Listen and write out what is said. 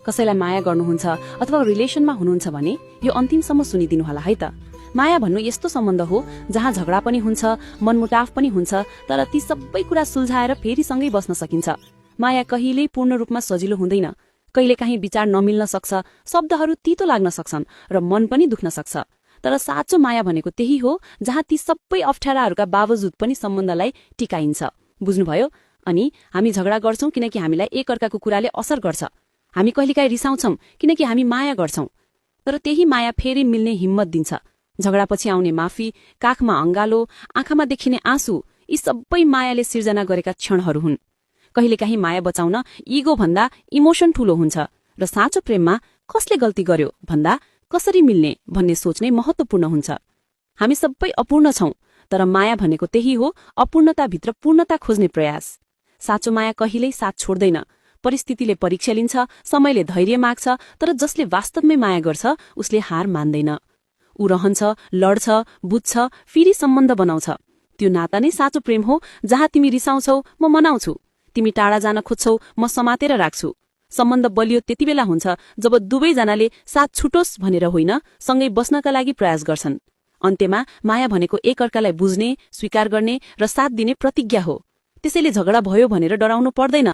कसैलाई माया गर्नुहुन्छ अथवा रिलेसनमा हुनुहुन्छ भने यो अन्तिमसम्म सुनिदिनु होला है त। माया भन्नु यस्तो सम्बन्ध हो जहाँ झगडा पनि हुन्छ, मनमुटाव पनि हुन्छ, तर ती सबै कुरा सुल्झाएर फेरि सँगै बस्न सकिन्छ। माया कहिल्यै पूर्ण रूपमा सजिलो हुँदैन। कहिलेकाहीँ विचार नमिल्न सक्छ, शब्दहरू तितो लाग्न सक्छन् र मन पनि दुख्न सक्छ। तर साँचो माया भनेको त्यही हो जहाँ ती सबै अप्ठ्याराहरूका बावजुद पनि सम्बन्धलाई टिकाइन्छ। बुझ्नुभयो? अनि हामी झगडा गर्छौं किनकि हामीलाई एकअर्काको कुराले असर गर्छ। हामी कहिलेकाहीँ रिसाउँछौं किनकि हामी माया गर्छौं। तर त्यही माया फेरि मिल्ने हिम्मत दिन्छ। झगडापछि आउने माफी, काखमा अङ्गालो, आँखामा देखिने आँसु, यी सबै मायाले सिर्जना गरेका क्षणहरू हुन्। कहिलेकाहीँ माया बचाउन इगो भन्दा इमोसन ठूलो हुन्छ र साँचो प्रेममा कसले गल्ती गर्यो भन्दा कसरी मिल्ने भन्ने सोच नै महत्वपूर्ण हुन्छ। हामी सबै अपूर्ण छौं, तर माया भनेको त्यही हो, अपूर्णताभित्र पूर्णता खोज्ने प्रयास। साँचो माया कहिल्यै साथ छोड्दैन। परिस्थितिले परीक्षा लिन्छ, समयले धैर्य माग्छ, तर जसले वास्तवमै माया गर्छ उसले हार मान्दैन। ऊ रहन्छ, लड्छ, बुझ्छ, फेरि सम्बन्ध बनाउँछ। त्यो नाता नै साँचो प्रेम हो जहाँ तिमी रिसाउँछौ, म मनाउँछु, तिमी टाढा जान खोज्छौ, म समातेर राख्छु। सम्बन्ध बलियो त्यति बेला हुन्छ जब दुवैजनाले साथ छुटोस् भनेर होइन, सँगै बस्नका लागि प्रयास गर्छन्। अन्त्यमा माया भनेको एकअर्कालाई बुझ्ने, स्वीकार गर्ने र साथ दिने प्रतिज्ञा हो। त्यसैले झगडा भयो भनेर डराउनु पर्दैन।